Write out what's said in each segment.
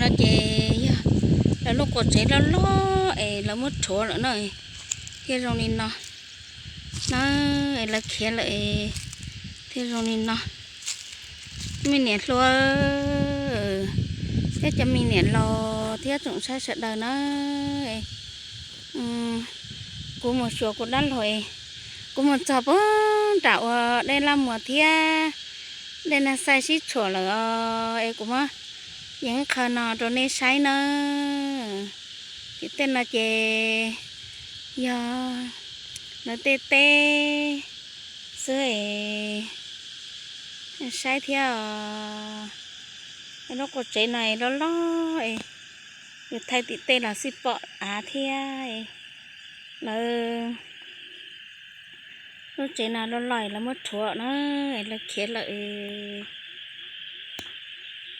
No ces yog lawv lub qua tsev loj loj es lawv muab rhuav lawm na, thiaj zoo li no na, es lawv khiav lawm es thiaj zoo li no. Me niam hluas thiab cov me niam laus thiab tsoom saib sawv daws na, kuv mus xyuas kuv dab laug es kuv mus txog puag nram uas dej Laj Muas thiab dej Naj Xaij sib tshuam lawm os, es kuv muab yeeb qhaws no rau nej saib nawb. Tim tej no ces yog lawv tej teb xwb es saib thiab os. Lub qua tsev no loj loj es yus thaij tim tej los xij pom av thiab. Lawv lub tsev no loj loj es lawv muab rhuav na, lawv khiav lawm.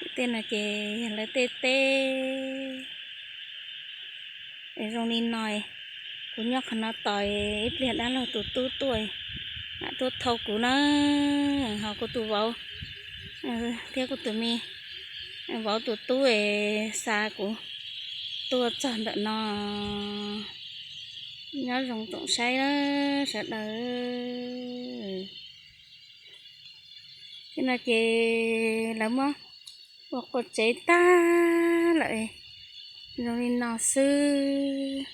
Tim tej no ces yog lawv tej teb es zoo li no. Kuv nyob qhov no tos ib pliag dab laug tus tub tuaj, mam tuaj thau kuv na, ho kuv tus vauv thiab kuv tus me vauv tus tub es xa kuv tuaj txog ntawm no. Nyob zoo tsoom saib sawv daws. Tej no ces lawv muab ua qua tsev tag lawm, zoo li no xwb.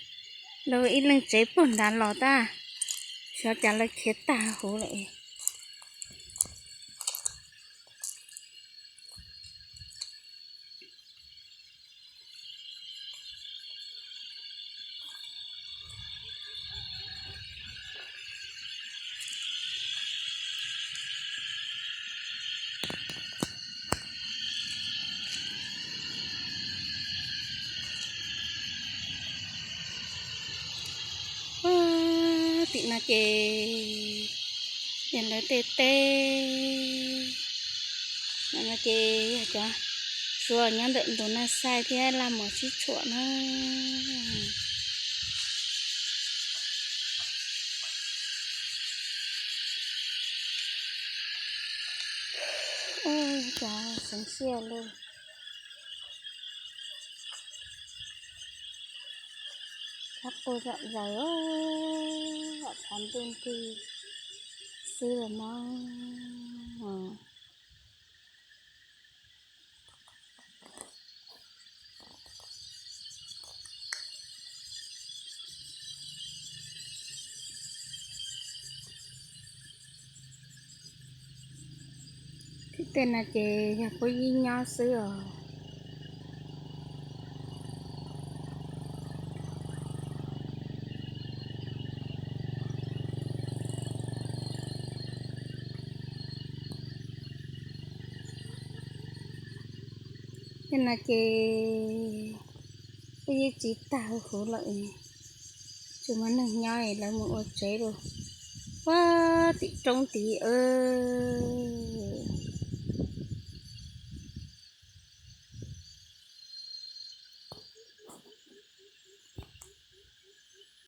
Lawv ib leeg tsev puag nrad los tag, xyov cas lawv khiav tag huv lawm. Tim no ces yog lawv tej teb, no ces yog cov tshuaj nyob ntawm ntug Naj Xaij thiab Laj Muas sib tshuam na. Cov xeev siaj lawm. Txhob quaj zom zaws, txhob ntuj nrig xwb los mas. Tim tej no ces yog puab ib nyob xwb os. Tej no ces puab yeej txiv tag huv huv lawm, tsis muaj neeg nyob es lawv mus ua tsev rau puag tim roob tid os.